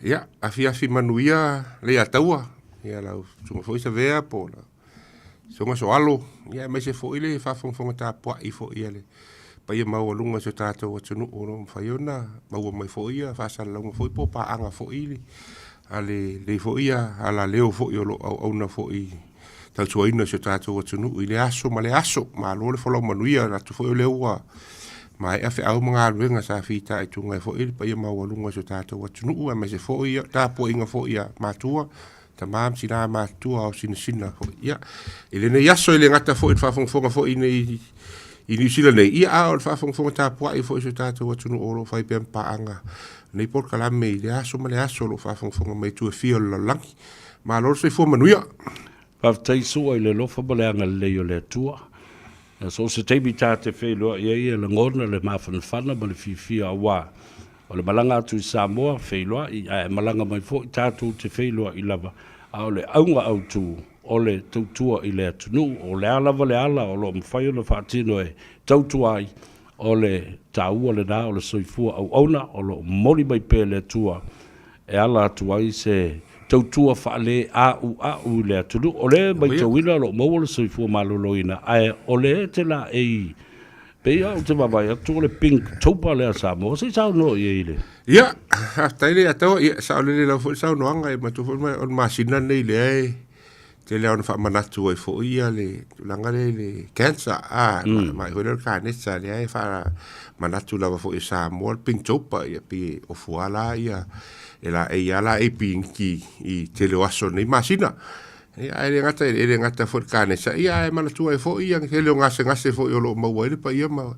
Ia, afiafi manuia Leiataua, ia lau susuga foi Savea po o lau susuga Soalo, ia aemaise foi le faafogafoga tapuai foi a le paia maualuga o si o tatou atunuu o lo o mafai ona maua mai foi ia faasalalauga foi po o paaga foi a lenei foi alaleo foi o lo o auauna foi i tautuaina o si o tatou atunuu i lea aso ma lea aso. Malo le folau manuia, manatu foi o lea ua maea feau ma galuega sa fitaituga ai foi le paia maualuga o si o tatou atunuu, aemaise foi o tapuaiga foi a matua, tama ma tina matutua, ao sinasina foi. Ia, i lenei aso e le gata foi i le faafogafoga foi i i Niu Sila nei, ia a o le faafogafoga tapuai foi i si o tatou atunuu o lo o fai pea ma paaga lenei polokalame i lea aso ma lea aso o lo o faafogafoga mai i itu e fia o le lalolagi. Malo le soifua manuia. Faafetai Sua i le alofa ma le agalelei o le Atua. So o se taimi ta te feiloai ai e lagona le mafanafana ma le fiafia aua o le malaga atu i Samoa, feiloai, ae malaga mai foi tatou te feiloai lava, a o le auga autu o le tautua i le atunuu. O le a lava le ala o lo o mafai ona faatino e tautua ai, o le taua lena o le soifua auauna o lo o momoli mai pea e le Atua e ala atu ai se tautua faale-a'ua'u i le atunuu. O lea e matauina o lo o maua le soifua maloloina, ae o lea e te laei, pei lava ou te vaavaai atu o le Pinktober lea a Samoa, se i saunoa i ai i le... Ia, faafetai Leiataua, ia, saolele lava foi le saunoaga, e manatua foi o le masina lenei lea e tele lava ona faamanatu ai foi ia le tulaga lea i le cancer, a, mai foi lea o le kanesa, lea e faamanatu lava foi e Samoa le Pinktober, ia pei e ofu lava la ia, e laei lava laei piniki i tele o aso o lenei masina. Ia, ae le gata, e le gata foi i le kanesa, ia ae manatua ai foi ia le tele o gasegase foi o lo o maua ai le paia ma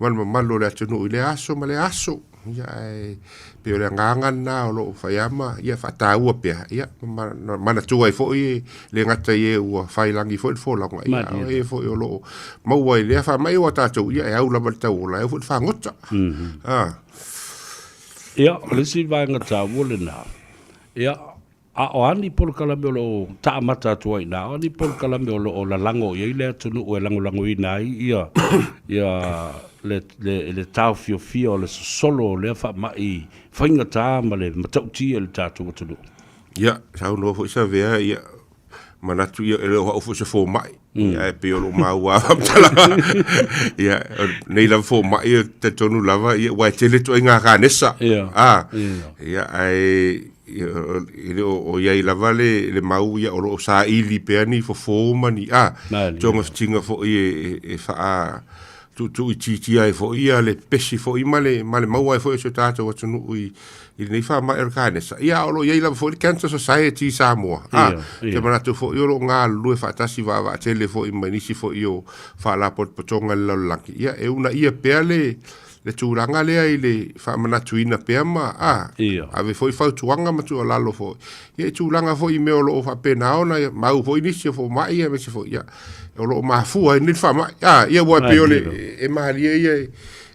le mamalu o le atunuu i lea aso ma lea aso. Ia, ae pei o le agaga lena o lo o fai lava ma ia faataua pea, ia ma manatua ai foi e le gata i e ua fai lagi foi le folauga, ia a o e foi o lo o maua i lea faamai aua tatou, ia e au lava i le tauola, e au foi i le fagota. Ia, o le isi vaega taua lena, ia, A o a ni polokalame o lo o taamata atu ai i ina? O a ni polokalame o lo o lalago i ai le atunuu e lagolagoina ai ia, ia le, le, le taofiofia o le sosolo o lea faamai faigata ma le matautia i le tatou atunuu? Ia, saunoa foi Savea, ia, manatu ia, e le o au foi se fomai, ia, ae pei o lou maua lava faamatalaga. Ia, o nei lava fomai, e talitonu lava, ia, aua e tele ituaiga kanesa. Ia, Ah, ia. ia, ae ia, e le o i ai lava le, le mau, ia, o lo o saili pea ni fofo ma ni, ah, Malie. togafitiga foi e, e, e faa tuutuuitiitia ai foi ia le pepesi foi ma le, ma le maua ai foi o si o tatou atunuu i, i lenei faamai o le kanesa. Ia, o lo o i ai lava foi le Cancer Society i Samoa. A, Ia, te ia. manatu foi o lo o galulue faatasi vaavaatele foi ma nisi foi o faalapotopotoga i le lalolagi. Ia, e uunaia pea le, le tulaga lea i le faamanatuina pea ma, a, Ia. ave foi fautuaga ma tuualalo foi. Ia, i tulaga foi i mea o lo o faapena ona mau foi nisi o fomai aemaise foi, ia, o lo o mafua ai nei le faamai. A, ia, ua pei o le, e malie ia,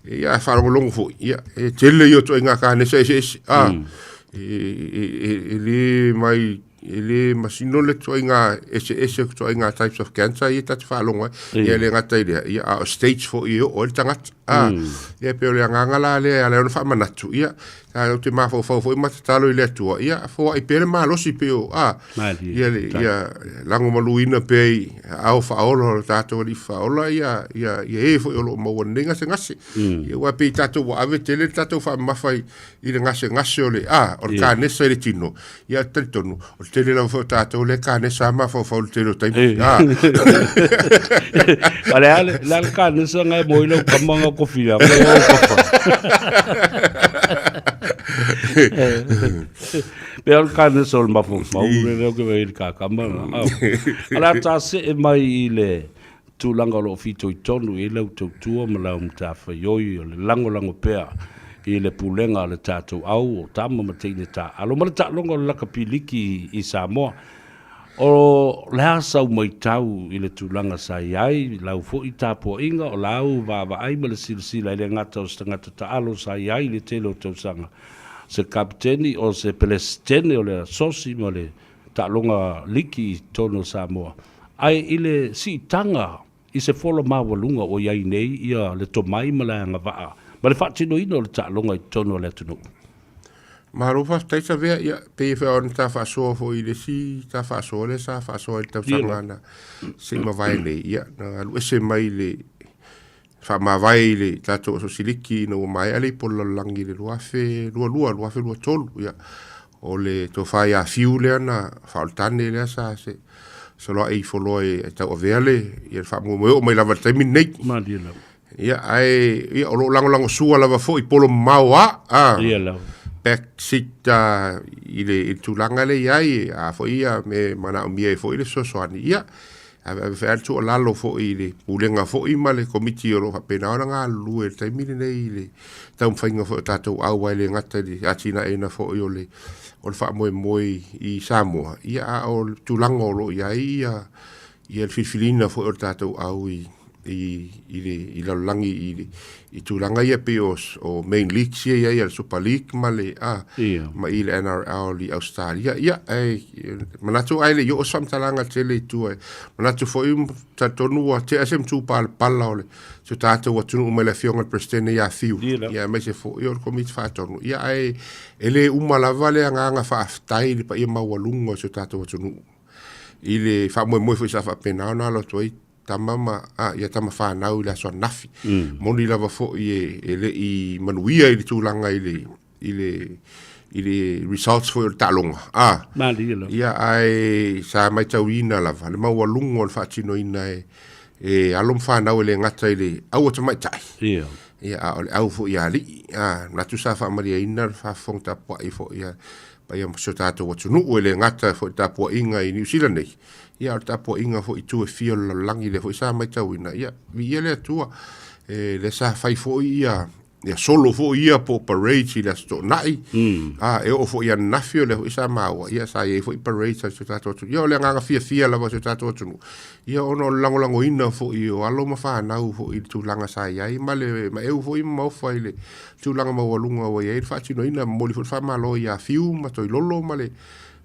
ia, a faalogologo foi, ia, e tele ia o ituaiga kanesa eseese, a, e le mai, e le masino le ituaiga eseese o ituaiga types of cancer ia ta te faalogo ai. Ia, e le gata i lea, ia, a o stage foi e oo ai le tagata, a, ia, e pei o le agaga la lea e ala ai ona faamanatu, ia, Tatou te mafaufau foi ma tatalo i le Atua, ia foai pea le malosi pei o, a, Malie. ia, le, ia lagomaluina pea i aao faaola o le tatou Alii Faaola, ia, ia, ia e foi o lo o maua nei gasegase. Ia, aua pei tatou ua ave tele le tatou faamamafa i, i le gasegase o le, a, o le kanesa i le tino. Ia, talitonu, o le tele lava foi o tatou lea e kanesa lava mafaufau i le tele o taimi. A. O le a le, le a le kanesa nga e moi lau kama nga kofi a ko o papa. Pe o le kanesa o le mafaufau le leo ke wei le kakama. Ala ta se e mai i le tulaga o lo o fitoitonu i ai lau tautua ma lau matafaioi o le lagolago pea i le pulega a le tatou au o tama ma teine taaalo ma le taaloga o le lakapi liki i Samoa. O le a sau maitau i le tulaga sa i ai lau foi tapuaiga o lau vaavaai ma le silasila e le gata o se tagata taalo sa i ai i le tele o tausaga, se kapeteni o se pelesitene o le asosi ma le taaloga liki i totonu o Samoa, ae i le siitaga i se fola maualuga ua i ai nei ia le tomai ma le agavaa ma le faatinoina o le taaloga i totonu o le atunuu. Malo faafetai Savea, ia pei e foi ona ta faasoa foi i le isi ta faasoa lea sa faasoa i le tausaga na se i mavae nei, ia na alu ese mai le faamavae i le tatou aso siliki ina ua maea le ipu o le lalolagi i le 2022, 2023, ia o le tofa ia Fiu lea na faaoletane lea sa se soloai ifo loa e tauavea le ia le faamoemoe oo mai lava i le taimi lenei. Malie lava. Ia, ae ia, o lo o lagolagosua lava foi polo mamao a, a Ia lava. Back seat i le, i le tulaga lea i ai, a foi ia me manaomia ai foi le fesoasoani, ia, ave ave foi le tuualalo foi i le pulega foi ma le komiti o lo o faapena ona galulue i le taimi lenei i le taumafaiga foi o tatou au, ae le gata i le atinaeina foi o le o le faamoemoe i Samoa, ia, a o le tulaga o lo o i ai ia ia le filifiliina foi o le tatou au i i i le i lalolagi i le i tulaga ia pei o o main leagues ia i ai a le Super League ma le a ma i le NRL i Australia. Ia ae manatu ai le i oo se faamatalaga tele i tua e manatu foi talitonu ua tea se matupalapala o le si o tatou atunuu mai le afioga i le Peresetene ia Fiu, ia aemaise foi o le Komiti Faatonu. Ia ae e le uma lava le agaga faafetai i le paia maualuga o si o tatou atunuu i le faamoemoe foi sa faapena ona alo atu ai tama ma a, ia tama fanau i le aso ananafi. Moni lava foi e, e le i manuia i le tulaga i le, i le, i le results foi o le taaloga. A, Malie lava. Ia, ae sa matauina lava le maualuga o le faatinoina e, e alo ma fanau e le gata i le au a tamaitai. Ia. Ia, a o le au foi a alii. A, manatu sa faamalieina le faafofoga tapuai foi a paia o si o tatou atunuu e le gata foi i le tapuaiga i Niu Sila nei, ia a o le tapuaiga foi i itu e fia o le lalolagi lea foi sa matauina, ia, viia le Atua, e, lea sa fai foi ia ia solo foi ia po o parades i le Aso Toonai, a, e oo foi i ananafi o lea foi sa maua, ia sa i ai foi parades a si o tatou atunuu. Ia o le agaga fiafia lava o si o tatou atunuu, ia ona o le lagolagoina foi o alo ma fanau foi i le tulaga sa i ai ma le maeu foi ma maofa i le tulaga maualuga ua i ai le faatinoina. E momoli foi le faamalo ia Fiu ma Toilolo ma le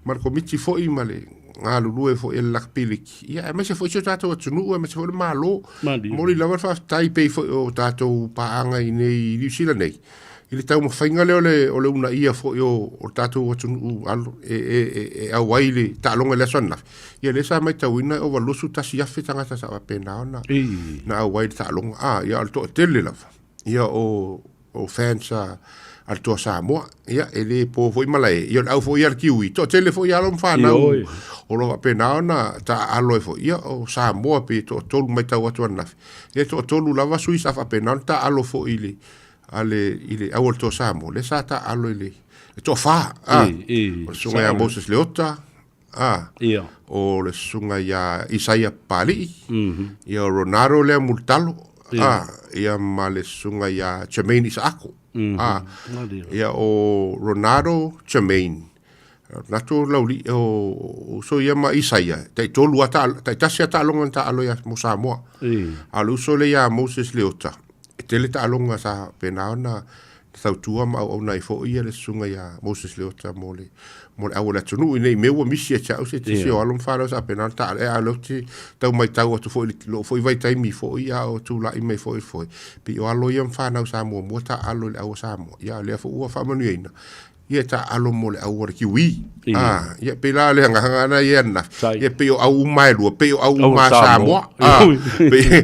ma le Komiti foi ma le galulue foi e le Lakapi Liki, ia aemaise foi si o tatou atunuu aemaise foi le Malo. Momoli lava le faafetai pei foi o tatou paaga i nei i Niu Sila nei i le taumafaiga lea o le o le uunaia foi o o le tatou atunuu alo e e e, e auai i le taaloga i le aso ananafi. Ia lea sa matauina e ova 21,000 tagata sa faapena ona na auai i le taaloga. A, ia o le toatele lava ia o o fans a a le Toa Samoa. Ia, e le po foi malae. Ia, o le au foi ia le Kiwi. Toatele foi alo ma fanau o lo o faapena ona taaalo ai foi. Ia, o Samoa pe toatolu matau atu ananafi. Ia, toatolu lava sui sa faapena ona taaalo foi i le a le i le au o le Toa Samoa. Lea sa taaalo i le le toafa. A, o le susuga ia Moses Leota, a, o le susuga ia Isaia Papali'i, ia o Ronaldo lea Mulitalo, a, ia ma le susuga ia Jermaine Isaako, a, ia o Ronaldo, Jermaine, manatu o Lauli, o uso ia ma Isaia, taitolu a ta, taitasi a taaloga na taalo ia mo Samoa. A o le uso lea ia Moses Leota, e tele taaloga sa faapena ona tautua ma auauna ai foi ia le susuga ia Moses Leota mo le mo le au o le atunuu i nei mea ua misi ia te au se tisi o alo ma fanau sa faapena ona taalo. E a o lea ou te tau matau atu foi i lou foi vaitaimi foi a o tulai mai foi foi pei o alo ia ma fanau sa muamua taaalo i le au a Samoa. Ia a o lea foi ua faamanuiaina ia taaalo mo le au a le Kiwi. Ah, ia pei la le agaga na ia ananafi. Ia pei o au uma e lua, pei o au uma a Samoa. Ah, pei,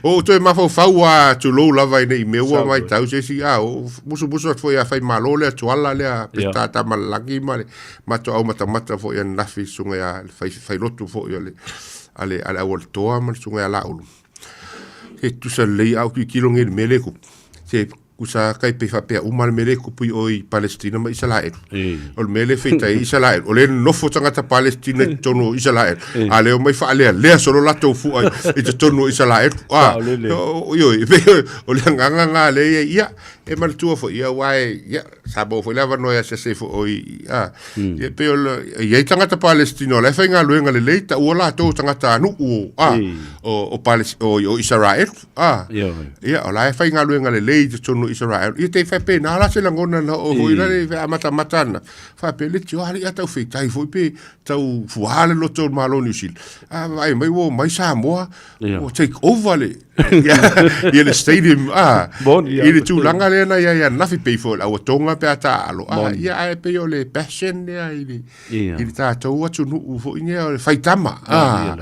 o toe mafaufau a tulou lava ina i mea ua matau se isi, ah, o musumusu atu foi a Faimalo lea Tuala lea, Peseta Tamalelagi ma le matou au matamata foi ananafi i le susuga ia le failotu foi o le a le a le aualetoa ma le susuga ia Laulu. Se tusa lelei a ou tilotilo nei i le mea lea e tupu. Se Usa kai pei faapea uma le mea lea e tupu i o i Palestina ma Isalaelu. O le mea lea e feita ai Isalaelu, o lea e nonofo tagata Palestina i totonu o Isalaelu, a lea omai faalealea solo latou fua i totonu o Isalaelu. A, ioe, pei o le agaga lena lea e i ai. Ia, e manatua foi, ia aua e, ia, sa maua foi le avanoa e asiasi ai foi o i, a, ia pei o le, e i ai tagata Palestina o la e faigaluega lelei, taua latou o tagatanuu o, a, o, o Pales, o, o Isaraelu. A, ia, o la e faigaluega lelei i totonu o Isaraelu. Ia te faapena la se lagona na oo foi la le amatamata ana. Faapea le tio alii a tau feitai foi pe tau fuā le loto o le Malo o Niu Sila. A vaai mai ua omai Samoa, ua take over le, Ia le stadium a i le tulaga lea na i ai ananafi pei foi o le auatoga pe a taaalo a ia ae pei o le passion lea i le i le tatou atunuu foi lea o le faitama a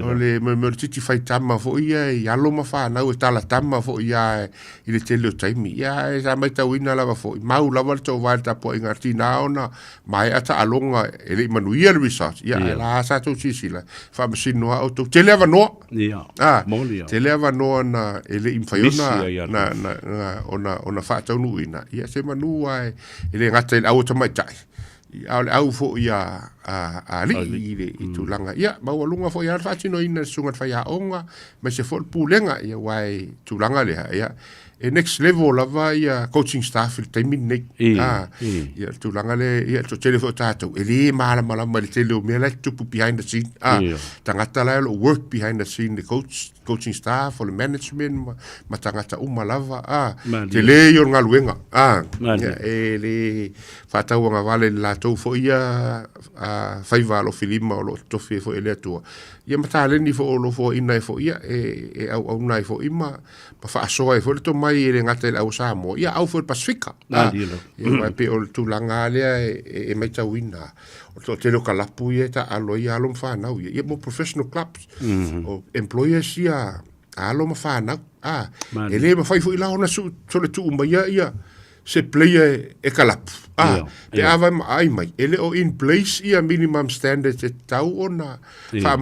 o le mea o le titi faitama foi ia i alo ma fanau e talatama foi a i le tele o taimi. Ia ae sa matauina lava foi mau lava le toavae i le tapuaiga a tina ona maea taaloga e le i manuia le result, ia ae la sa tou silasila, faamasino lava outou. Tele avanoa. Ia, Ah, moni ia. tele avanoa na e le i mafai Misi ona ai na, na, na, ona, ona faataunuuina. Ia se manu lava e, e le gata i le au a tamaitai, a o le au foi a, a, a alii i le i tulaga. Ia, maualuga foi lava le faatinoina e le susuga i le faiaoga, aemaise foi le pulega, ia aua e tulaga lea, ia, e next level lava ia coaching staff i le taimi lenei. I, Ah, i. ia le tulaga lea, ia le toatele foi o tatou, e le malamalama i le tele o mea la e tutupu behind the scene. Ah, Ia. tagata la e o lo o work behind the scene, le coach, coaching staff, o le management ma, ma tagata uma lava. Ah, Malie. tele ia o le galuega. Ah, Malie. ia, e le faatauagavale i le latou foi ia ah, faiva alofilima o lo o totofi ai foi e le Atua. Ia ma taleni foi o lo o foaina ai foi ia, e, e auauna ai foi ma ma faasoa ai foi le tomai e le gata i le au Samoa, ia au foi le Pasifika. Ah, ia, aua e pei o le tulaga lava lea e, e, e matauina, o le toatele o kalapu ia e taaalo ai alo ma fanau ia, ia mo professional clubs, o employers ia a alo ma fanau. Ah, e le mafai foi la ona su, sole tuu maia ia se player e kalapu. Ah, pe a vai ma ai mai, e le o in place ia minimum standards e tatau ona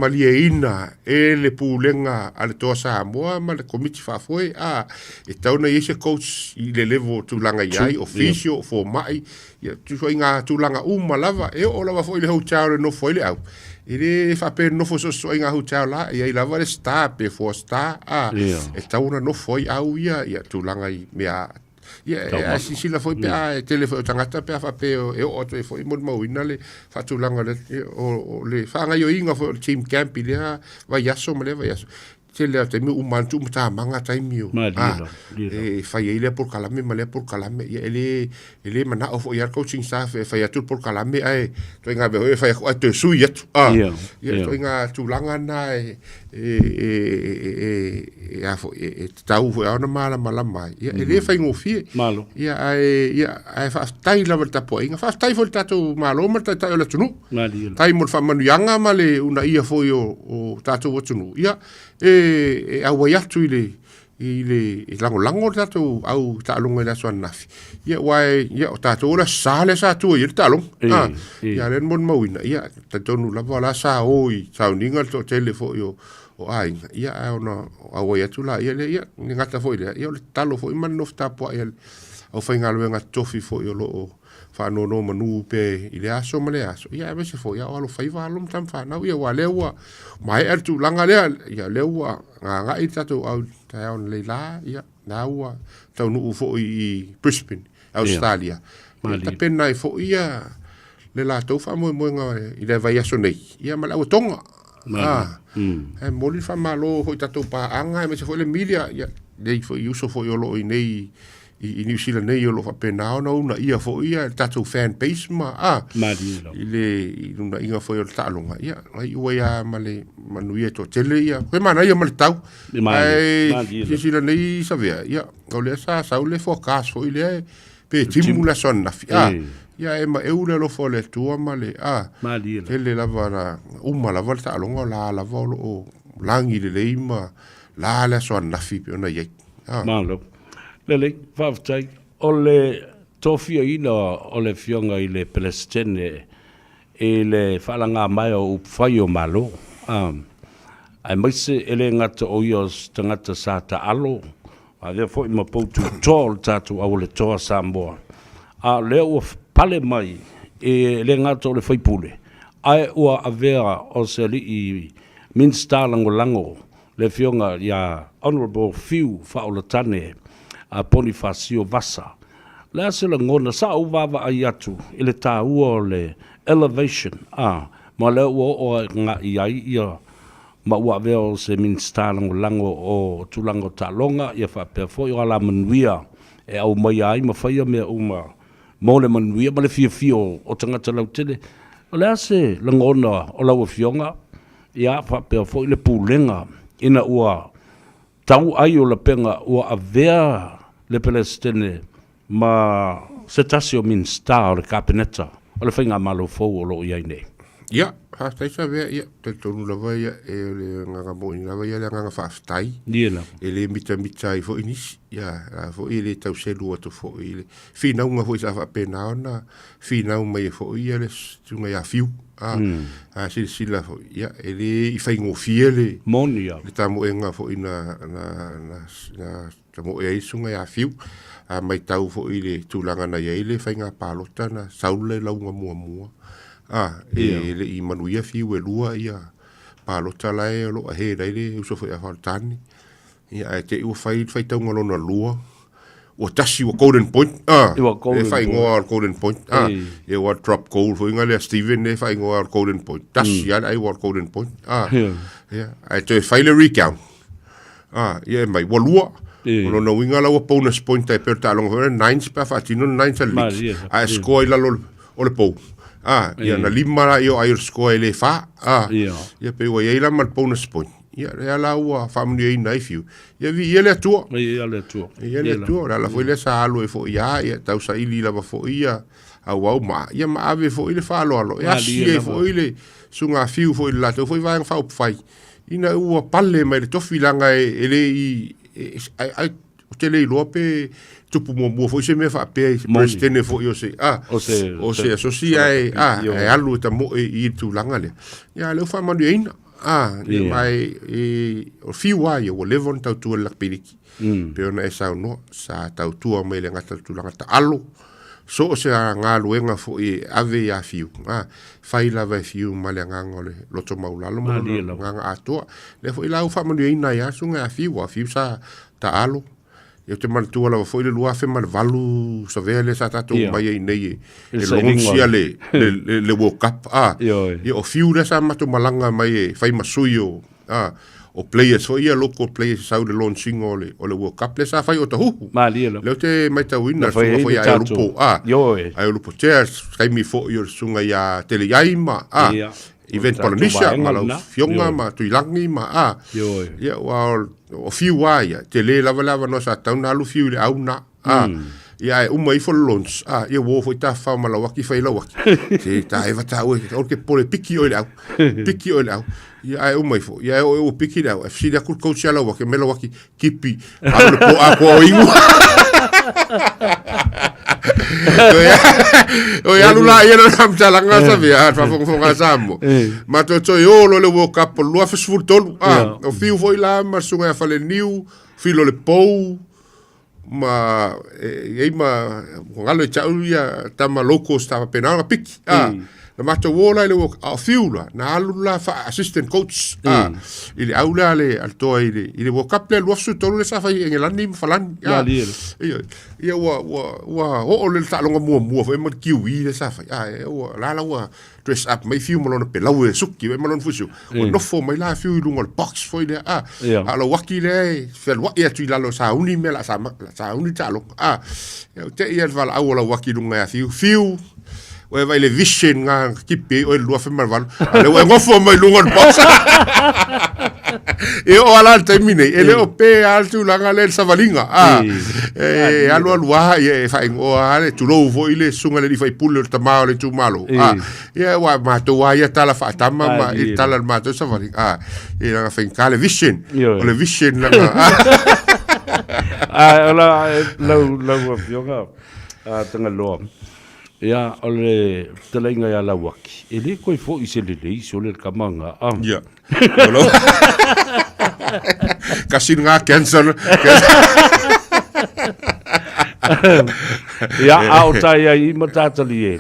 faamalieina e le pulega a le Toa Samoa ma le Komiti Faafoe. Ah, e tatau ona i ai se coach i le level o tulaga i ai, o physio, o fomai, ia ituaiga tulaga uma lava, e oo lava foi i le hotel e nofo ai le au. E le faapea e nofo sososoaiga hotel la, e i ai lava le star pe four star, ah, e tatau ona nofo ai au ia, ia tulaga i mea. Ia, e, a silasila foi pe a e tele foi o tagata pe a faapea e oo atu ai foi molimauina le faatulaga o le, o, o le faagaoioiga foi o le team camp i lea vaiaso ma lea vaiaso. Tele lava o taimi uma atu matamaga taimi o, Malie a, lava, malie lava. e fai ai lea polokalame ma lea polokalame. Ia, e le, e le manao foi lava le coaching staff e fai atu le polokalame ae ituaiga mea foi e fai atu ae toe sui atu. A, Ia, ia, ia. ituaiga tulaga na e, e, e, e, e, a foi, e, e tatau foi lava ona malamalama ai. Ia, e le faigofie. Malo. Ia, ae, ia, ae faafetai lava i le tapuaiga. Faafetai foi i le tatou Malo ma le Taitai o le atunuu. Malie lava. Faafetai mo le faamanuiaga ma le uunaia foi o, o tatou atunuu. Ia, e, e auai atu i le, i le i lagolago le tatou au taaloga i le aso ananafi. Ia, aua e, ia, o tatou o le Aso Sa lea sa tua i ai le taaloga. E, Ah, e. ia, lea na molimauina. Ia, talitonu lava o la sa o i sauniga le toatele foi o, o aiga, ia, ae ona auai atu laia lea, ia, le gata foi lea, ia, o le tatalo foi ma le nofo tapuai a le aufaigaluega totofi foi o lo o faanonomanu pea i lea aso ma lea aso, ia, aemaise foi, a o alofaiva alo ma tama fanau, ia, aua o lea ua maea le tulaga lea, ia, o lea ua gagai le tatou au i le taeao analeila, ia, la ua taunuu foi i Brisbane, Australia. Ia, tapena ai foi ia le latou faamoemoega i le vaiaso nei, ia ma le auatoga. Ah, e momoli le faamalo foi i tatou paaga aemaise foi le media, ia, nei foi uso foi o lo o i inei i Niu Sila nei o lo o faapena ona uunaia foi ia le tatou fan base ma a i le i lunaiga foi o le taaloga, ia, na iu ai lava ma le manuia toatele ia, e manaia ma le tau. Ae silasila nei Savea, ia, o lea sa sau le forecast foi lea pe timu le aso ananafi. A, ia e maeu le alofa o le Atua ma le, a, tele lava na uma lava le taaloga o la lava o lo o lagi lelei ma la le aso ananafi pei ona i ai. A. Malo. Lelei, faafetai. O le tofiaina o le Afioga i le Peresetene i le faalagamaea o upufai o Malo, aemaise e le gata o ia o se tagata sa taalo, avea foi ma poututoa o le tatou aualetoa Samoa, a o lea ua pale mai e le gata o le faipule, ae ua avea o se alii Minisita Lagolago le Afioga ia Honourable Fiu Faaolatane Ponifasio Vasa. O le a se lagona, sa ou vaavaai atu i le taua o le elevation, a, ma o lea ua oo agai ai ia, ma ua avea o se Minisita Lagolago o tulaga o taaloga, ia faapea foi o alamanuia e aumaia ai ma faia mea uma mo le manuia ma le fiafia o tagata lautele. O le a se lagona o lau Afioga, ia faapea foi le Pulega ina ua. tau ai o lapega ua avea le Peresetene ma se tasi o Minisita o le Kapeneta o le Faigamalo fou o lo o i ai nei. Ia, faafetai Savea, ia, talitonu lava ia, e o le agaga moni lava ia le agaga faafetai. Ia lava. E le mitamita ai foi nisi, ia, la foi e le tau selu atu foi i le finauga foi sa faapena ona finau mai ai foi ia le susuga ia Fiu. A, a silasila foi, ia, e le i faigofie le, Moni lava. le tamoega foi na, na, na, na tamoe ai le susuga ia Fiu. A matau foi i le tulaga na i ai le faiga palota na sau le lauga muamua, a, e le i manuia Fiu e lua ia palota la e o lo o ahead ai le uso foi a Faletane. Ia, ae te i ua fai le faitauga lona lua, ua tasi ua golden point, ah, Ua golden e faaigoa o le golden point, ah, Ei. ia ua drop goal foi nga lea Steven e faaigoa o le golden point, tasi mm. ale ai ua golden point, ah, Yeah. ia, ae toe fai le recount, ah, ia e mai, ua lua, Ei. o lona uiga la ua bonus point tai pei o le taaloga foi lea, nines pe a faatino le nines a le Mali, Leeds, ia. ae score i lalo o le- o le pou. Ah, ia na lima la ia o ai o le score e le whā. Ah, Ia. ia pe ua iai la ma le bonus point. Ia, lea la ua faamanuiaina ai Fiu. Ia viia le Atua. Viia le Atua. Viia le Atua. O le ala foi lea sa alu ai foi ia, ia tausaili lava foi ia auau ma, ia ma ave foi le faaaloalo. E asi ai foi le susuga a Fiu foi i le latou foi vaega faaupufai, ina ua pale mai le tofi leaga e le i, ai, Ou te le iloa pe tupu muamua foi se mea faapea i se Peresetene foi o se, a, o se, o se asosi ae, a, ae alu e tamoe i le tulaga lea. Ia, lea ua faamanuiaina. A, ia, ma e, e, o fiu lava ia, ua leva ona tautua i le Rugby League. Pei ona e saunoa, sa tautua mai le gata i le tulaga taalo, so o se galuega foi e ave ia Fiu, a, fai lava e Fiu ma le agaga o le loto maualalo ma lona agaga atoa. Lea foi la ua faamanuiaina ai lava susuga ia Fiu, aua o Fiu sa taalo. Ia ou te manatua lava foi le 2008 savea lea sa tatou omai ai nei e, e launch le, le, le, le World Cup. Ah, ia o Fiu lea sa matou malaga mai e fai ma sui o, ah, o players foi ia, local players sau le launching o le, o le World Cup lea sa fai o Otahuhu. Malie lava. Lea ou te matauina, Na fai susuga ai foi le ia tatou. Aiolupo, ah, Ioe. Aiolupo Tea, taimi foi o le susuga ia Teleiai ma, ah, Ia. Event O le tatou Polynesia vaega ma lau lena. Fioga Ioe. ma Tuilagi ma, ah, Ioe. ia, ua o Fiu lava ia, tele lava le avanoa sa tatau ona alu Fiu i le au lena. A, ia ae uma ifo le launch, a, ia ua o foi tafafao ma Lauaki fai Lauaki. Se ta eva taua, aua ke popole, piki oe i le au, piki oe i le au. Ia ae uma ifo, ia e oo ua piki le au, ae fesili atu le coach ia Lauaki, me Lauaki, kipi, alu le po atoa o igu. Oi alu la ia na faamatalaga sa vea, faafogafoga a Samoa. Matou toe o loa le World Cup o le 2013. Ah, o fiu foi la ma le susuga ia Faleniu, Filo le Pou, ma e i ai ma ua galo ia te au ia tama locals sa faapena ona piki. Ah, na matou o la i le World Cup, a o fiu la, na alu la faa-assistant coach ah, i le au lea a le, a le toa i le, i le World Cup lea 2013 lea sa fai i Engelani ma Falani. Ah, ia, Ia ua ua ua oo le taaloga muamua foi ma le kiwi lea sa fai. Ah, e ua la la ua dress up mai Fiu ma lona pelau e suki ma lona fusiu. Ua nofo mai la Fiu i luga o le box foi lea. Ah, a o Lauaki lea e fealuai atu i lalo sauni mea la sa la sauni taaloga. Ah, ia ua te i le valaau o Lauaki i luga ia Fiu. Fiu, ua e vaai i le vision na kipi ai oe i le 2008, a lea ua e nofo mai luga o le box. E oo lava la i le taimi nei, e le o pe lava le tulaga lea i le savaliga. A, e alu alu lava, ia e faaigoa lava le, tulou foi le susuga i le alii faipule o le tama o le itumalo. A, ia aua o matou lava ia tala faatama ma i le tala o le matou savaliga. A, ia leaga faigata le vision, o le vision lana. A, o la, lau, lau Afioga, a Tagaloa, Ia, o le fetalaiga ia Lauaki, e le toe foi se lelei sole le tama na, a. Ia. Kasi nga cancer. Ia, a o tai ai i Matatali e,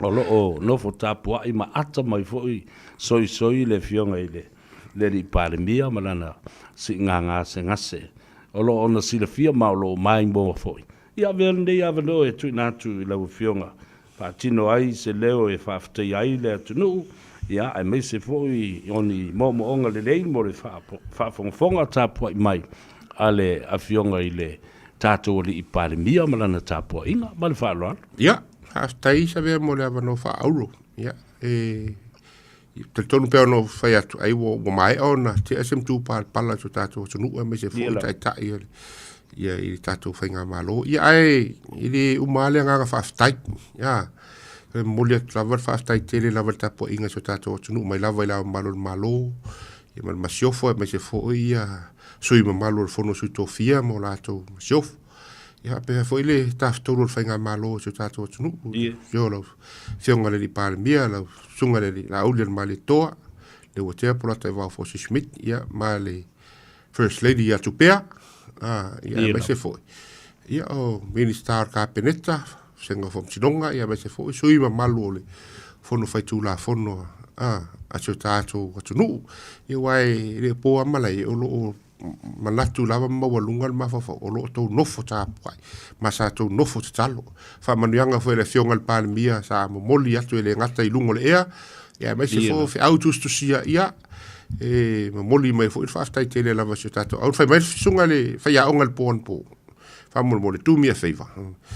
o lo o nofo tapuai ma ata mai foi soisoi le afioga i le le Alii Palemia ma lana siiga gasegase. O lo o ona silafia ma o lo o maimoa foi. Ia avea lenei avanoa e tuuina atu i lau Afioga, faatino ai se leo e faafetaia ai le atunuu, ia, aemaise foi o ni moomooga lelei mo le faafogafoga tapuai mai a le Afioga i le tatou Alii Palemia ma lana tapuaiga. Ma le faaaloalo. Ia, faafetai Savea mo le avanoa faaauro. Ia, e. Talitonu pea ona ou fai atu, ai ua, ua maea ona tea se matupalapala i so tatou atunuu aemaise foi taitai o le, ia i le tatou faigamalo. Ia ae e le uma lava le agaga faafetai. Ia, e momoli atu lava le faafetai tele lava i le tapuaiga a si o tatou atunuu mai lava i Le Ao Mamalu o le Malo, ia ma le Masiofo aemaise foi ia sui usufono mamalu o le Fono a Sui Tofia ma o latou masiofo. Ia faapea foi le Tafatolu o le Faigamalo o si o tatou atunuu, afio o lau Afioga i le Alii Palemia, lau Susuga i le Alii Laaulialemalietoa, Leuatea Polataivao Fosi Schmidt, ia ma le First Lady ia Tupea, ia aemaise foi ia o Minisita o le Kapeneta, Vasega o Faamasinoga, ia aemaise foi sui mamalu o le Fono Faitulafono a si o tatou atunuu. Ia aua e le o po lava malae, o lo o manatu lava ma maualuga le mafaufau, o lo o outou nofo tapuai ma sa outou nofo tatalo. Faamanuiaga foi a le Afioga i le Palemia sa momoli atu e le gata i luga o le ea, ia aemaise foi o feau tusitusia, ia e momoli mai foi le faafetai tele lava i si o tatou au. Fai mai le susuga i le faiaoga i le po anapo, faamolemole, do me a favour,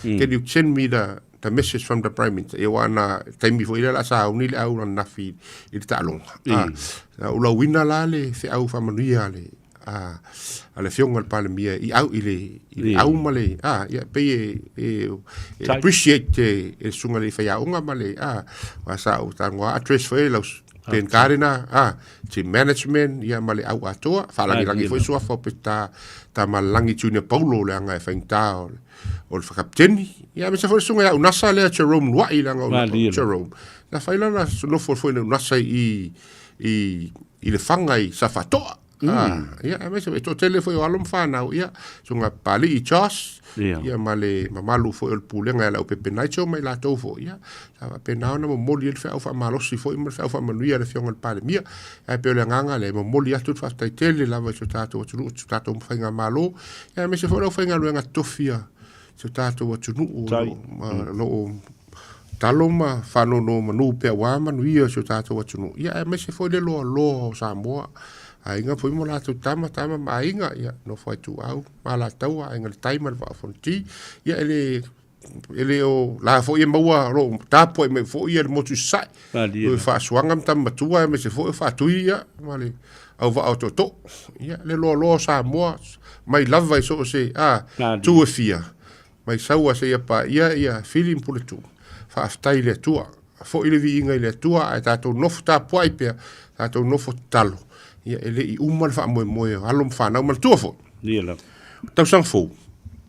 can you send me the the message from the Prime Minister. Ia aua na taimi foi lea la sauni le au ananafi i le taaloga. Ah, o lauina la le feau faamanuia a le a a le Afioga i le Palemia i au i le i le au ma le a ia pei e e e appreciate e le susuga i le faiaoga ma le a aua sa ou talanoa address foi lau Ben Gardiner a team management ia ma le au atoa faalagilagi foi suafa o Peta Tamalelagi Junior Paulo leaga e faigata o le o le kapiteni. Ia aemaise foi le susuga ia Unasa lea Jerome Luai leaga o Jerome. Na fai lana nofo foi le Unasa i i i le fanga i Safatoa. Ah, ia aemaise e toatele foi o alo ma fanau ia susuga Papalii Josh ia ma le mamalu foi o le pulega ia Leaupepe Nigel ma i latou foi ia sa faapena ona momoli ai le feau faamalosi foi ma le feau faamanuia a le Afioga i le Palemia. Ae pei o le agaga lea e momoli atu le faafetai tele lava i si o tatou atunuu, si o tatou faigamalo, ia aemaise foi le aufaigaluega tofi a si o tatou atunuu o lo o talo ma faanonomanu pea aua manuia o si o tatou atunuu, ia aemaise foi le loaloa o Samoa, aiga foi ma latou tama, tama ma aiga, ia nofo a ituau ma Alataua, Aiga i le Tai ma le Vaa o Fonoti, ia e le E le o la foi e maua o lo o tapuai mai foi ia le motu i Sasae. O faasuaga ma tama matua aemaise foi o Faatui ia ma le auvaa o Tootoo. Ia le loaloa o Samoa mai lava i so o se a tu e fia mai Saua seia paia ia Fili ma Puletuu. Faafetai i le Atua. Foi le viiga i le Atua ae tatou nofo tapuai pea, tatou nofo tatalo. Ia e le i uma le faamoemoe o alo ma fanau manatua foi. Ia lava. Tausaga fou,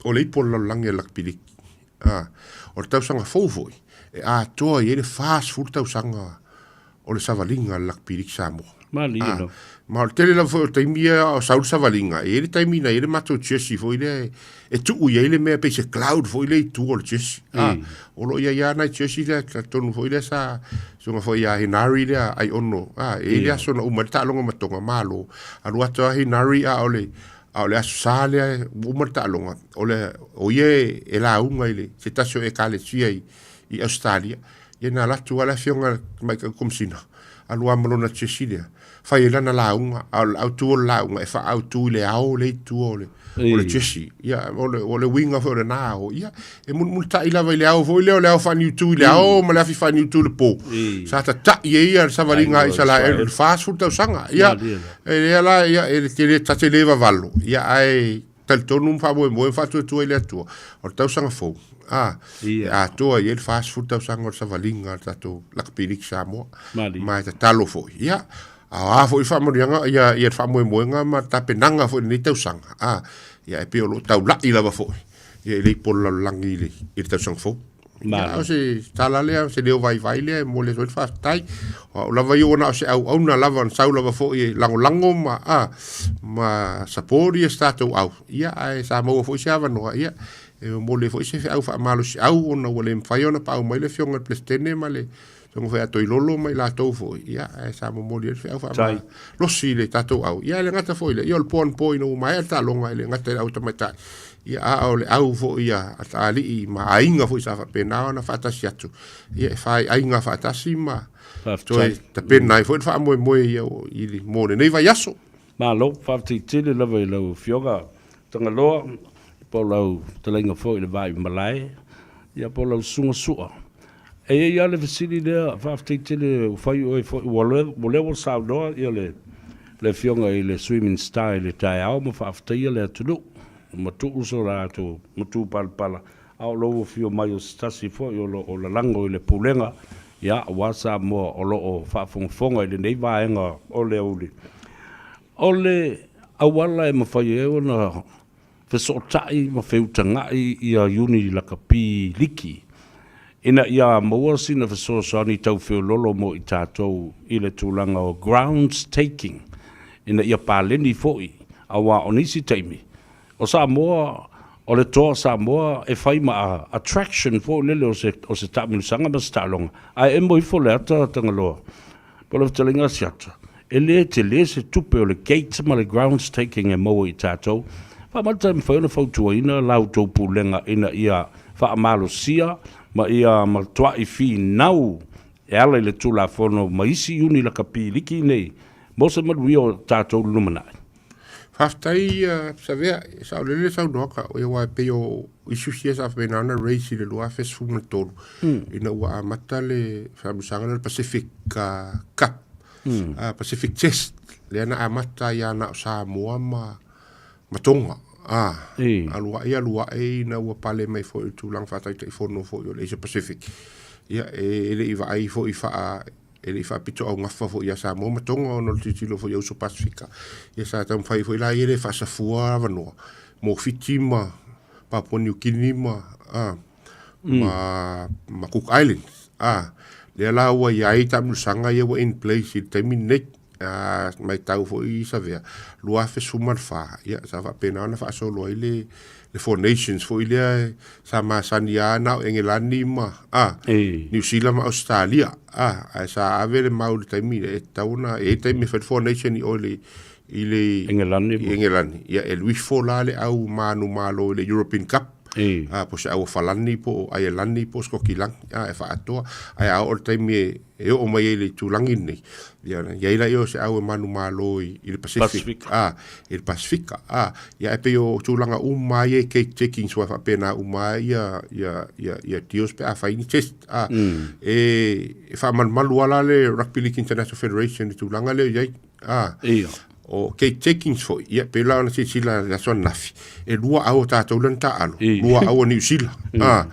o le ipu o le lalolagi a le lakipiliki. A, o le tausaga fou foi, e atoa i ai le 40 tausaga o le savaliga a le lakipiliki Samoa. Malie lava. Ma o le tele lava foi o taimi ia o sau le savaliga, e i ai le taimi na i ai le matou jersey foi lea e, e tuu i ai le mea pei se cloud foi lea i tua o le jersey. A, o lo o i ai lava nai jersey lea, talitonu foi lea sa susuga foi ia Hinari lea Aiono, a, e i ai le aso na uma ai le taaloga ma Tonga, malo. Alu atu lava Hinari a o le A o le Aso Sa lea ua uma le taaloga, o le, o ia e, e lauga i le, se tasi o Ekalesia i, i Ausetalia. Ia na alu atu lava le afioga i le Tamaitai Komesina, alu lava ma lona tiasi lea, fai ai lana lauga, a o le autu o le lauga, e faaautu i le ao lea i tua o le, o le tiasi. Ia, o le, o le uiga foi o lena ao, ia, e mulimulitai lava i le ao foi lea, o le ao faaniutu i le ao ma le afi faaniutu i le po. Sa tata'i ai ia le savaliga a Isaraelu i le 40 tausaga. Ia, e lea la, ia, e te, ta te le vavalo, ia, ae talitonu ma faamoemoe ma faatuatua i le Atua, o le tausaga fou, a, e atoa i ai le 40 tausaga o le savaliga a le tatou Lakapi League Samoa. Ma e tatalo foi, ia, a o a foi faamanuiaga, ia, ia le faamoemoega ma le tapenaga foi i lenei tausaga, a, ia, e pei o lo o taula'i lava foi, ia e le i po le lalolagi i le, i le tausaga fou. Ia, o se tala lea, o se leo vaivai lea e momoli atu ai le faafetai. O au lava ia ua na o se auauna lava na sau lava foi e lagolago ma, a, ma support ia se tatou au. Ia, ae sa maua foi se avanoa, ia, e momoli ai foi se feau faamalosiau ona ua le mafai ona paau mai le Afioga i le Peresetene ma le Susuga foi ia Toilolo ma i latou foi, ia, ae sa momoli ai le feau faamalosi i le tatou au. Ia, e le gata foi i lea, ia o le po anapo ina ua maea le taaloga, e le gata i le au tamaitai, ia, a o le au foi a alii ma aiga foi sa faapena ona faatasi atu, ia, e fai aiga faatasi ma toe tapena ai foi le faamoemoe ia i, mo lenei vaiaso. Malo, faafetai tele lava i lau Afioga Tagaloa, po o lau fetalaiga foi i le Vaimalae, ia po o lau Susuga Sua. E i ai lava le fesili lea, faafetai tele ua fai oe foi, ua lea ua saunoa ia le le Afioga i le Sui Minisita i le taeao ma faafetaia le atunuu, ma tuu so latou matupalapala, a o lou afio mai o se tasi foi o lo o lalago i le Pulega, ia, aua Samoa o lo o faafogafoga i lenei vaega o le aoauli. O le auala e mafai ai ona fesootai ma feutaga'i ia iuni lakapi liki ina ia maua sina fesoasoani tau feololo mo i tatou i le tulaga o grounds taking ina ia paleni foi aua o nisi taimi o Samoa o le toa o Samoa e fai ma attraction foi lele o se o se taamilosaga ma se taaloga ae emo ifo le ata Tagaloa Po o le fetalaiga a Siata, e le tele se tupe o le gate ma le grounds taking e maua i tatou. Faamata e mafai ona fautuaina la outou pulega ina ia faamalosia ma ia matuai finau e ala i le Tulafono ma isi iuni lakapi liki nei mo se manuia o tatou i le lumanai. Faafetai Savea, e saolele le saunoaga, aua e pei o issues ia sa faapena ona raise i le 2013 ina ua amata le faamusaga lea o le Pacific Cup, Pacific Test, lea na amata ai lava na o Samoa ma ma Tonga. Alu ae alu ae ina ua pale mai foi i le tulaga faataitaifono foi o le Asia Pacific. Ia, e le i vaai foi faa E le i faapitoaugafa foi ia Samoa ma Tonga ona o le tilotilo foi a uso Pasefika. Ia sa taumafai foi la ia le faasafua avanoa mo Fiti ma Papua Niu Kini ma, a, ma, ma Cook Islands. A, lea la ua i ai taamilosaga ia ua in place i le taimi lenei. A, matau foi i Savea, 2014, ia sa faapena ona faasolo ai le, le Four Nations foi lea sa masani lava na o Engelani ma a, Niu Sila ma Ausetalia a, ae sa ave le mau i le taimi lea e tatau ona e i ai taimi e fai le Four Nation i o i le i le Engelani i Engelani ia e alu ifo la le au manumalo i le European Cup a, po o se au Falani po o Aielani po o Sikokilani a, e faaatoa ae a oo i le taimi e e oo mai ai i le itulagi lenei, ia ona i ai lea o se au e manumalo i, i le Pacific, a, i le Pasifika, a, ia e pei o tulaga uma ia e gate takings ua faapena uma ia, ia, ia, ia deals pe a fai ni test, a, e, e faamalumalu lava la le Rugby League International Federation i tulaga lea e i ai, a, O gate takings foi, ia, pei la ona silasila i le aso ananafi, e lua au o tatou lea na taaalo, lua au o Niu Sila. A,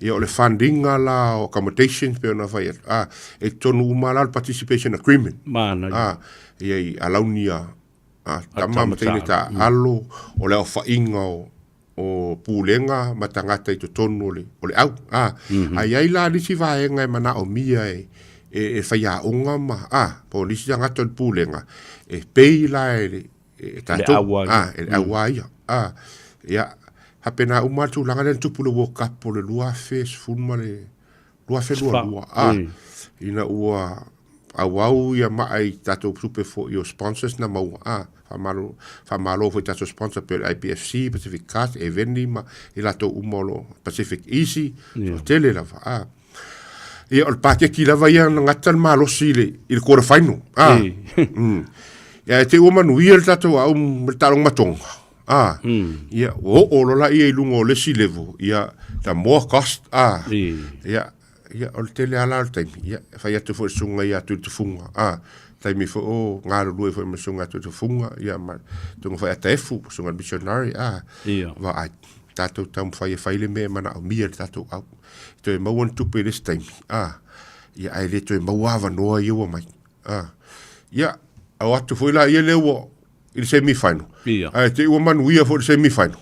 ia o le funding la o accommodations pei ona fai atu, a, e totonu uma la o le participation agreement. Manaia. A, ia i alauni a, a tama ma teine taaalo, o le aofaiga o, o pulega ma tagata i totonu o le, o le au. A, a i ai la nisi vaega e manaomia e, e, e faiaoga ma, a, po o nisi tagata o le pulega, e pay la e le, e tatou, a, e le auā ia. A, ia, faapena uma le tulaga lea na tupu i le World Cup o le 2010 ma le 2022, a, ina ua auau ia maa i tatou tupe foi o sponsors na maua, a, faamalo, faamalo foi i tatou sponsor pei o le IPFC, Pacific Cars, Eveni ma i latou uma o lo o Pacific Easy, yeah. Tele lava, a. Ia, o le paketi lava ia na gata le malosi i le, i le quarter final, a. Ia, e te ua manuia le tatou au ma le taaloga ma Tonga, a. Ia, ua oo loa laia i luga o le isi level, ia, the more cost, a. Ia, Ia, o le tele lava la o le taimi, ia, e fai atu foi i le susuga ia Tuitufunga, a, taimi foi o galulue foi ma le susuga ia Tuitufunga, ia, ma le susuga foi ia Taefu, susuga i le missionary, a, Ia. vaai, tatou taumafai e fai le mea e manaomia e le tatou au. E toe maua ni tupe i le isi taimi, a, ia, ae le toe maua avanoa ia ua mai, a. Ia, o atu foi la ia lea ua, i le semi final. Ia. Ae te i ua manuia foi i le semi final.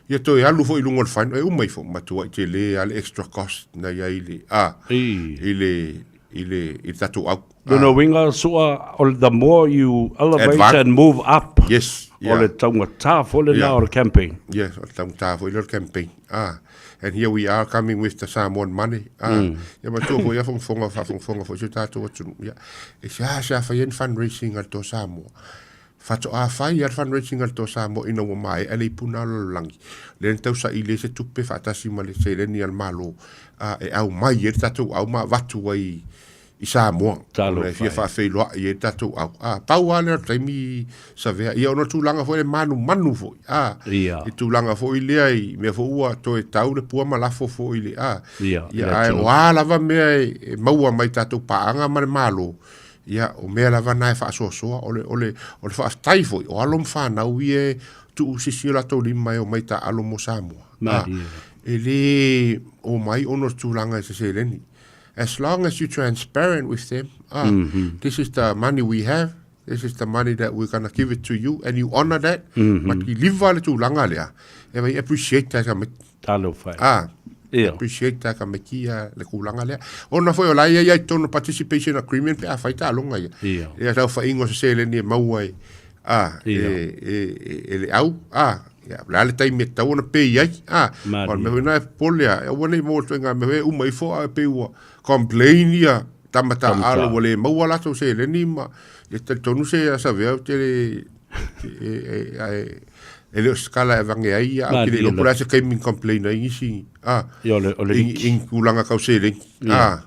Ia toe alu foi i luga o le final, e uma ifo, matuai tele lava le extra cost na i ai i le, a, i le, i le, i le tatou au. Lona uiga, Sua, o le the more you elevate Advan- and move up, Yes, o le yeah. taugata foi lena Yeah. o le campaign. Yes, o le taugata foi lea o le campaign. Ah, and here we are coming with the Samoan money. Ah, ia matua foi ia fogafoga, faafogafoga foi si o tatou atunuu. Ia, e seasea fai ai ni fundraising a le Toa Samoa. Faatoa fai lava le fundraising a le Toa Samoa ina ua maea le ipuna o le lalolagi. Lea na tau saili ai se tupe faatasi ma le seleni a le Malo, ah, e aumai ai le tatou au ma avatu ai i Samoa ona e fia faafeiloai ai le tatou au. A, pau lava lea o le taimi Savea, ia ona o le tulaga foi le manumanu foi, a, i tulaga foi lea i mea foi ua toe tau le pua ma lafo foi i le, a, ia, ae o a lava mea e maua mai tatou paaga ma le Malo, ia, o mea lava na e faasoasoa, o le, o le, o le faafetai foi, o alo ma fanau ia e tuusisi o latou lima e omai taaalo mo Samoa. A, e le omai ona o le tulaga i se seleni. As long as you transparent with them, ah, this is the money we have, this is the money that we're gonna give it to you, and you honor that, ma kiliva le tulaga lea, e vai appreciate ta ka Talofa e. Ah, appreciate ta ka mekia le kulaga lea. Ona foi o la ia ia i tonu participation agreement pe a fai taaloga ia. Ia tau faiga o se seleni e maua ai, ah, e le au, ah, ia, o le a le taimi e tatau ona pay ai, ah, o le mea foi lena e popole lava, aua ne i maua atu ai ngā mea foi e uma ifo ae pei ua complain ia tama taaalo ua le maua latou seleni ma ia talitonu se Asavea ou te le e le o se kala e avange ai ia au ke le iloa po o le a se taimi na complain ai nisi a i ni tulaga tau seleni a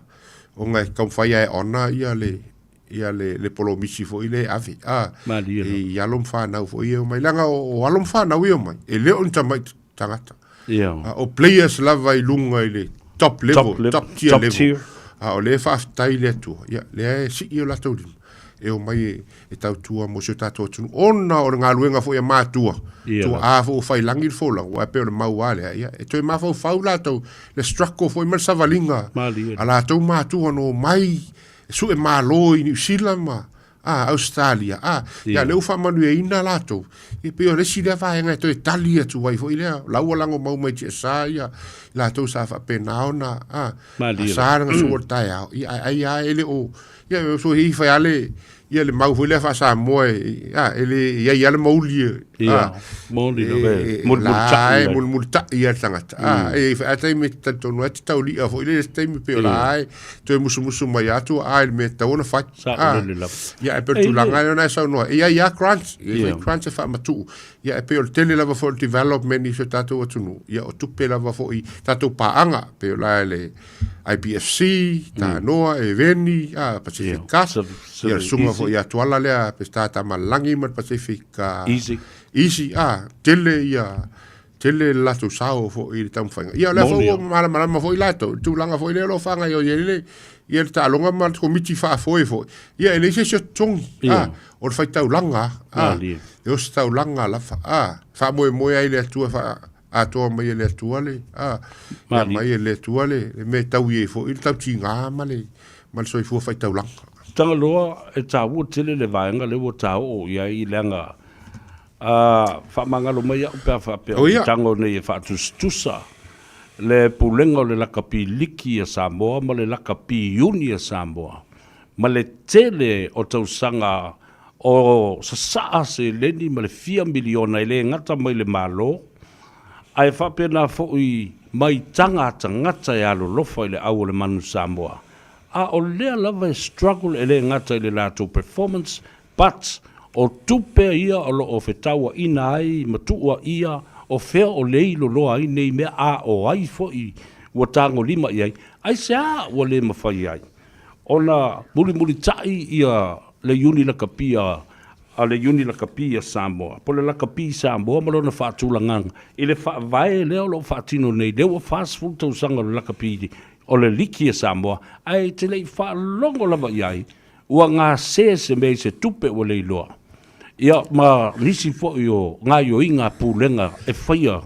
ona e taumafai lava e honour ia le ia le le polomisi foi lea e ave a i alo ma fanau foi ia e omai leaga o alo ma fanau ia e omai e le o ni tamai tagata a o players lava i luga i le top level top, top tier top level tier. A o lea e faafetai le Atua ia lea e sii o latou lima e omai e, e tautua mo si o tatou atunuu ona o le galuega foi a matua tuaa foi ua fai lagi le folauga aua e pei o le mau lava lea ia e toe mafaufau latou le struggle foi ma le savaliga a latou matua na omai e sue malo i Niu Sila ma a Ausetalia, a, ia lea ua faamanuiaina latou, ia pei o le isi lea vaega e toe tali atu ai foi lea, o la ua lagomau mai tiasa ia i latou sa faapena ona, a, sa le gasua o le taeao, ia ae ai lava e le o, ia so i fai lava le, ia le mau foi lea faa-Samoa e, a, e le, e i ai lava le mauli, a, Moli lava e mulimulitai ai. Mulimulitai ai le tagata. A, e i ai taimi e talitonu ai te tauli'a foi lea i se taimi pei o la e toe musumusu mai atu a i le mea e tatau ona fai. Saolele lava. Ia, e pei o le tulaga lea ona e saunoa ai. E i ai lava grants, e i ai foi grants e faamatuu. Ia, e pei o le tele lava foi o le development i si o tatou atunuu, ia o tupe lava foi i tatou paaga, pei o la le IPFC, Tanoa, Eveni, a, Pacific Gas, ia le susuga foi ia Tuala lea, Peseta Tamalelagi ma le Pacific Easy. Easy, a, tele ia, tele le latou sao foi i le taumafaiga. Ia o lea foi ua malamalama foi latou i le tulaga foi lea o lo o faagaoioi ai le, ia le taaloga ma le komiti faafoe foi. Ia e leai se isi o totogi, a, o le faitaulaga, a, e ositaulaga lava, a, faamoemoe ai le Atua e faa, atoa mai e le Atua le, a, ia mai e le Atua le, le mea e taui ai foi le tautiga ma le, ma le soifua faitaulaga. Tagaloa, e taua tele le vaega lea ua ta oo i ai leaga a faamagalo mai au pe a faapea o le tago nei e faatusatusa le pulega o le lakapi liki a Samoa ma le lakapi iuni a Samoa ma le tele o tausaga o sasaa seleni ma le fia miliona e le gata mai le Malo ae faapena foi mai taga a tagata e alolofa i le au o le manu Samoa a o lea lava e struggle e le gata i le latou performance but o tupe ia o lo o fetauaina ai ma tuuaia o fea o lei loloa ai nei mea a o ai foi ua tagolima i ai aisea ua le mafai ai ona mulimulitai ia le iuni lakapi a le iuni lakapi a Samoa po o le lakapi Samoa ma lona faatulagaga i le faavae lea o lo o faatino nei lea ua 40 tausaga o le lakapi o le liki a Samoa ae e te le i faalogo lava i ai ua gase se mea i se tupe ua le iloa ia ma nisi foi o gaoioiga a pulega e faia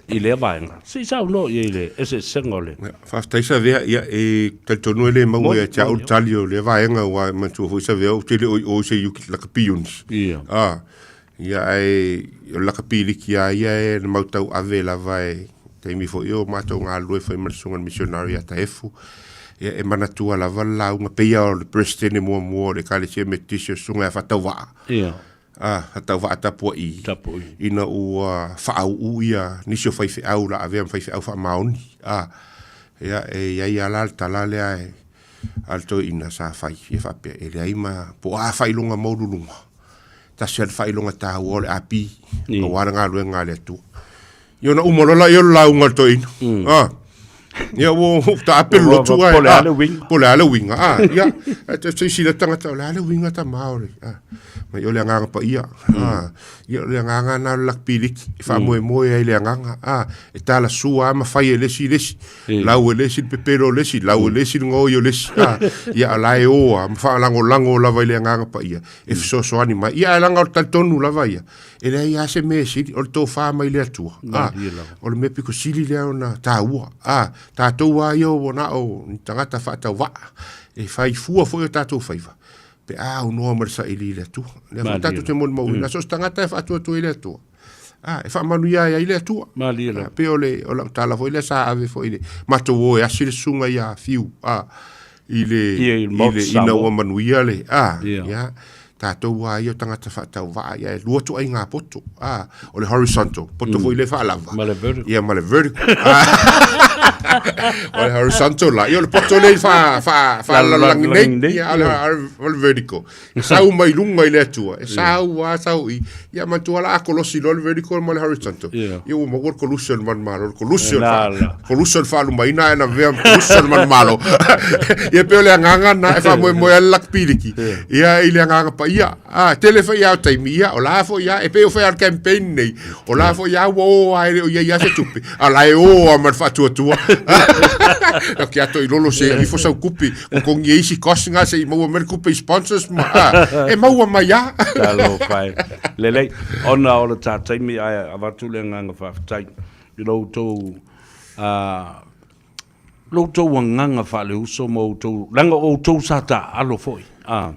i lea vaega. Se i saunoa i ai i le eseesega o le. Faafetai Savea, ia e talitonu e le maua ia te au le tali o lea vaega aua e manatua foi Savea ou te le o i o i se lakapi units. Ia. Ia ae o le lakapi liki lava ia e na mau tauave lava e taimi foi o matou galulue foi ma le susuga i le missionary ia Taefu. Ia e manatua lava le lauga pei lava o le Peresetene muamua o le Ekalesia Metotisi o le susuga ia Faatauvaa. Ia. A, Faatauvaa Tapuai. Tapuai. Ina ua faauu ia nisi o faifeau la avea ma faifeau faamaoni. A, ia e i ai lava la le tala lea e a le toeaina sa fai ia faapea e leai ma po o a faailoga maualuluga. Tasi lava le faailoga taua o le AP, aua le galuega a le Atua. Ia ona uma loa lea o le lauga a le toeaina. Ia ua taape le lotu ai. Po o le a le uiga. Po o le a le uiga. Ah, ia, silasila tagata, o le a le uiga tama o le, ah, mai o le agaga paia. Ah, ia o le agaga na o le lakipiliki, e faamoemoe ai i le agaga. Ah, e talasua lava ma fai e le isi i le isi. Lau e le isi le pepelo o le isi, lau e le isi le gaoi o le isi. Ah, ia o la e o lava ma faalagolago lava i le agaga paia e fesoasoani mai. Ia ae leaga o le talitonu lava ia, e leai lava se mea e sili, o le tofa mai le Atua. Ah, o le mea pito sili lea ona taua. Ah, tatou lava ia ua na o ni tagata faatauvaa, e fai fua foi o tatou faiva, pe a aunoa ma le saili i le Atua. Lea foi tatou te molimauina, so o se tagata e faatuatua i le Atua, ah, e faamanuia ai le Atua. Malie lava. Ah, pei o le, o lau tala foi lea sa ave foi i le matou o e asi le susuga ia Fiu, ah, i le, Ia, i le Maota i le, Samoa. ina ua manuia le, ah, Ia. ia, tatou lava ia o tagata faatauvaa, ia e lua ituaiga poto, ah, o le horizontal, poto foi lea faalava. Ma le vertical. Ia, ma le vertical. Ah. o le horizontal la, ia o le poto lea i faa, faa, faalalagi nei, nei, ia, o le, o le vertical. E sau mai luga i le Atua, e sau lava sau i, ia manatua la a kolosi loa le vertical ma le horizontal. Yeah. Ia ua maua le kolusi o le manumalo, le kolusi o le La, fa- la. kolusi o le faalumaina ae lavea ma kolusi o le manumalo. Ia pei o le agaga lena e faamoemoe ai le lakipiliki. Ia i le agaga paia. Ah, tele foi lava o taimi, ia o la foi lava, e pei o fai lava le campaign nei, o la foi lava ua o lava e le o i ai lava se tupe, a o la e o lava ma le faatuatua. Lau ke ato i lolo se ifo sau kupe, totogi e isi cost nga se i maua mai le tupe i sponsors ma, ah, e maua mai lava. Talofa e. Lelei, ona o le ta taimi ae avatu le agaga faafetai i lo outou lo outou agaga faaleuso ma outou, leaga o outou sa taaalo foi, a,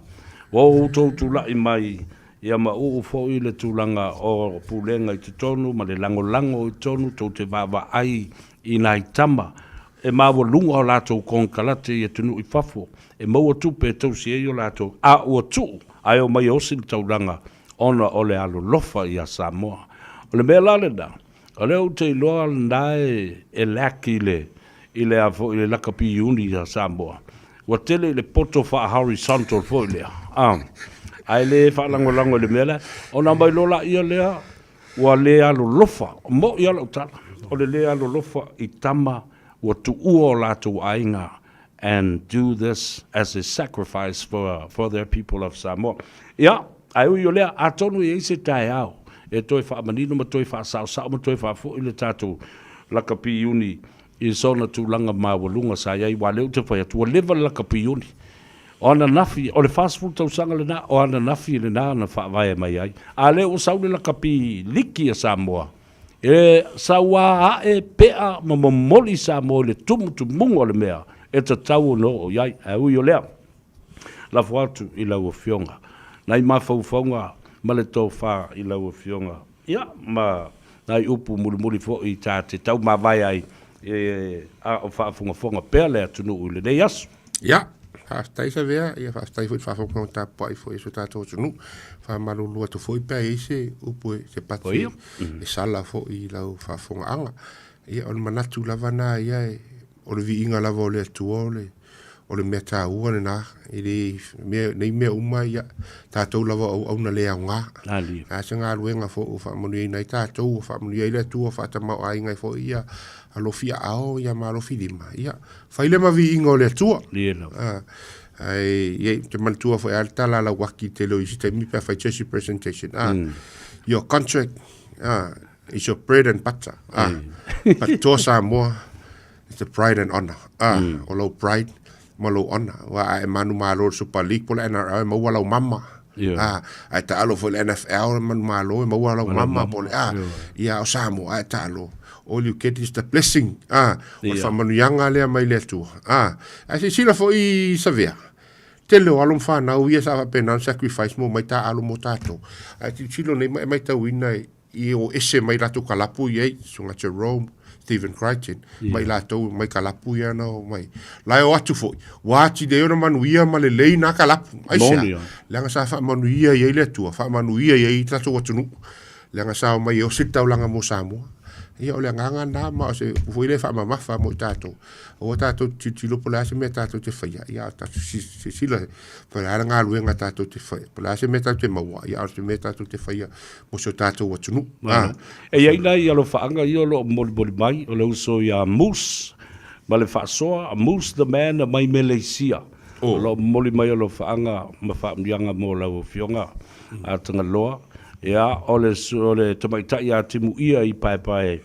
ua outou tulai mai ia ma uu foi le tulaga o pulega i totonu ma le lagolago i totonu, tou te vaavaai i nai tama e maualuga o latou konekarate i atunuu i fafo e maua tupe e tausi ai o latou, a ua tuu ae omai e osi le taulaga ona o le alolofa ia Samoa. O le mea la lena, o lea ou te iloa lena e lack i le, i le a foi, i le lakapi iuni ia Samoa. Ua tele i le poto faa-horizontal foi lea, a, ae le faalagolago i le mea lea. Ona aumai loa laia lea, Ua le alolofa, moʻi lava lau tala, o le le alolofa i tama ua tuua o latou aiga and do this as a sacrifice for for their people of Samoa. Ia, ae ui o lea, atonu e i ai se taeao e toe faamanino ma toe faasaosao ma toe faafoi le tatou lakapi iuni i sona tulaga maualuga sa i ai, aua o lea ou te fai atu, ua leva le lakapi iuni. O ananafi, o le 40 tausaga lena, o ananafi lena na faavae mai ai. A lea ua sau le lakapi liki a Samoa, e saua ae pea ma momoli Samoa i le tumutumuga o le mea e tatau ona oo i ai. Ae ui o lea, lafo atu i lau Afioga nai mafaufauga ma le tofa i lau Afioga, ia, ma nai upu mulimuli foi ta te taumavae ai a o faafogafoga pea le atunuu i lenei aso. Ia, faafetai Savea, ia faafetai foi i le faafogafoga tapuai foi a si o tatou atunuu. Faamalulu atu foi pe a i ai se upu e se pati e sala foi i lau faafofogaaga. Ia, o le manatu lava na ia, o le viiga lava o le Atua o le o le mea taua lena, e le mea, nei mea uma, ia, tatou lava o auauna le aoga. A se galuega foi ua faamanuiaina ai tatou, ua faamanuia ai le Atua, faatamaoaiga ai foi ia alofi aao ia ma alofi lima, ia, fai lea ma viiga o le Atua. Ae, ia, ou te manatua foi lava le tala a Lauaki i le tele o isi taimi pe a fai se isi presentation, your contract, is your bread and butter, but Toa Samoa, It's a pride and honor. Ah, o lou pride ma lou honor. Aua a e manumalo i le Super League po o le NRL e maua lau mama. Yeah. Ah, a e taalo foi i le NFL e manumalo e maua lau mama po o le ah. Ia o Samoa a e taalo. All you get is the blessing. Ah, o le Yeah. faamanuiaga lea mai le Atua. Ah, ae silasila foi i Savea. Tele o alo ma fanau ia sa faapena ona sacrifice mo mai taaalo mo tatou. Ae tilotilo nei ma e matauina i o ese mai latou kalapu i ai, Susuga Jerome, Stephen Crichton, yeah. mai latou mai kalapu ia na o mai. La e o atu foi, ua atili ai ona manuia ma lelei nā kalapu. Aisea, leaga sa faamanuia i ai le Atua, faamanuia i ai tatou atunuu. Leaga sa omai e osi le taulaga mo Samoa. Ia o le agaga lena ma o se upu foi lea e faamamafa mo i tatou. Aua tatou te tilotilo po o le a se mea tatou te faia, ia a tatou silasila po o le a le galuega tatou te faia, po o le a se mea tatou te maua, ia a o se mea tatou te faia mo si o tatou atunuu. E i ai nai alofaaga ia o lo o molimoli mai, o le uso ia Moose. ma le faasoa a Moose the Man mai Meleisia. O lo o momoli mai alofaaga ma faamanuiaga mo lau Afioga a Tagaloa. Ia, o le, o le tamaitai ia Timuia i Paepae,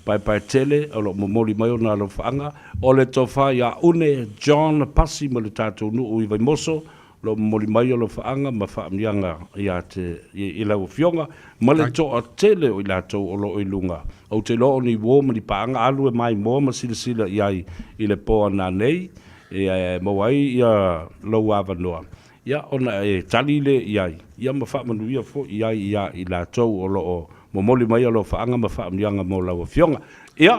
Paepae Tele, o lo o momoli mai ona alofaaga. O le tofa ia Une John Pasi ma le tatou nuu i Vaimoso, o lo o momoli mai alofaaga ma faamanuiaga ia te, i, i lau Afioga, ma le toatele o i latou o lo o i luga. Ou te iloa o ni uo ma ni paaga alu e maimoa ma silasila i ai i le po a nanei, e maua ai ia lou avanoa, ia ona e tali lea i ai, ia ma faamanuia foi i ai ia i latou o lo o momoli mai alofaaga ma faamanuiaga mo lau Afioga. Ia,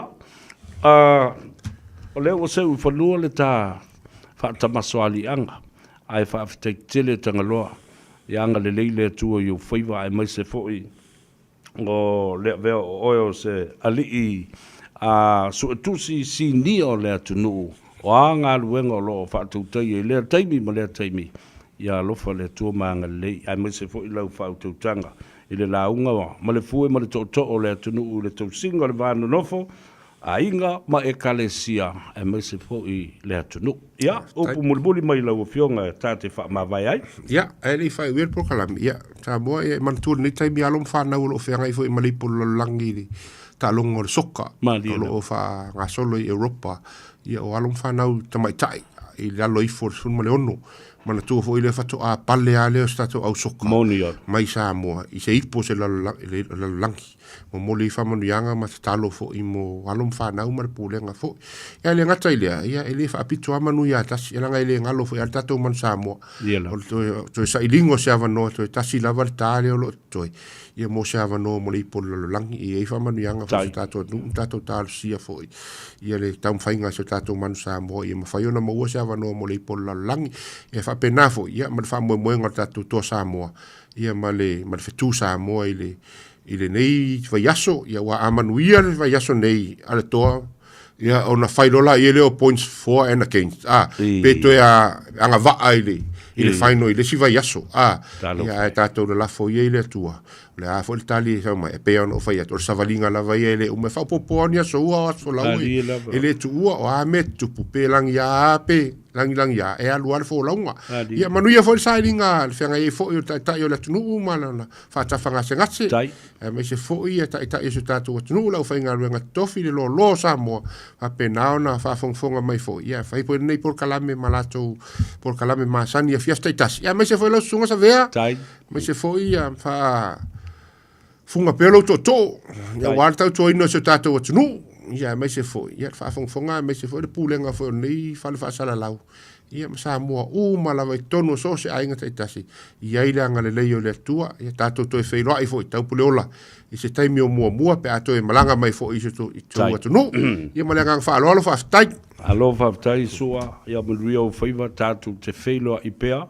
o lea ua seu i fanua le ta faatamasoaliiaga, ae faafetai tele Tagaloa, ia agalelei le Atua i ou faiva aemaise foi o le avea o oe o se alii a suetusi sinia o le atunuu, o a galuega o lo o faatautaia i lea taimi ma lea taimi, ia alofa le Atua ma agalelei, aemaise foi lau faautautaga i le lauga ma le fue ma le tootoo o le atunuu i le tausiga o le va nonofo aiga ma Ekalesia, aemaise foi le atunuu. Ia, upu mulimuli mai lau Afioga ta te faamavae ai. Ia, ae le i faaiuia le polokalame, ia, Samoa, ia, e manatua lenei taimi alo ma fanau o lo o feagai foi ma le ipu o le lalolagi i le taaloga o le soka o lo o faagasolo i Europa. Ia, o alo ma fanau tamaitai i lalo ifo o le 16. Manatua foi lea faatoa pale lava lea o se tatou au soka mai Samoa i se ipu o se lalolagi. Momoli ai faamanuiaga ma tatalo foi mo alo ma fanau ma le pulega foi. Ia, e le gata i lea, ia, e le faapito lava manu ia tasi, leaga e le galo foi lava le tatou manu Samoa. O le toe, toe sailiga o se avanoa, toe tasi lava le ta lea o lo o totoe, ia mo se avanoa mo le ipu o le lalolagi. E i ai faamanuiaga foi i se tatou atunuu ma tatou talosia foi ia le taumafaiga a si o tatou manu Samoa ia mafai ona maua se avanoa mo le ipu o le lalolagi. E faapena foi, ia, ma le faamoemoega o le tatou Toa Samoa, ia ma le, ma le fetu Samoa i le, i lenei vaiaso, ia ua a manuia le vaiaso nei a le Toa, ia ona fai loa laia lea o points for and against, a, pe toe a, agavaa i le, i le final i le isi vaiaso, a, ia ae tatou lalafo ia i le Atua, o le a foi le tali e sau mai, e pei ona ou fai atu, o le savaliga lava ia e le uma, e faaopoopo lava ni aso ua o aso laua, e le tuua, o a mea e tutupu, pe lagiā pe lagilagiā, e alu lava le folauga. Ia manuia foi le sailiga, le feagai ai foi o le Taitai o le atunuu ma lana faatafagasegase, aemaise foi ia taitai o si o tatou atunuu, le aufaigaluega totofi, le loaloa o Samoa, faapena ona faafogafoga mai foi, ia fai foi lenei polokalame ma latou polokalame masani i afiafi taitasi, ia aemaise foi lau Susuga Savea, aemaise foi ia faafuga pea lou tootoo, ia aua le tautuaina o si o tatou atunuu, ia aemaise foi ia le faafogafoga, aemaise foi le pulega foi o lenei fale faasalalau. Ia ma Samoa uma lava i totonu o so o se aiga taitasi, i ai le agalelei o le Atua, ia tatou toe feiloai foi Taupuleola i se taimi o muamua pe a toe malaga mai foi i se tou atunuu. Ia ma le agaga faaaloalo, faafetai. Malo faafetai Sua, ia manuia ou faiva, tatou te feiloai pea.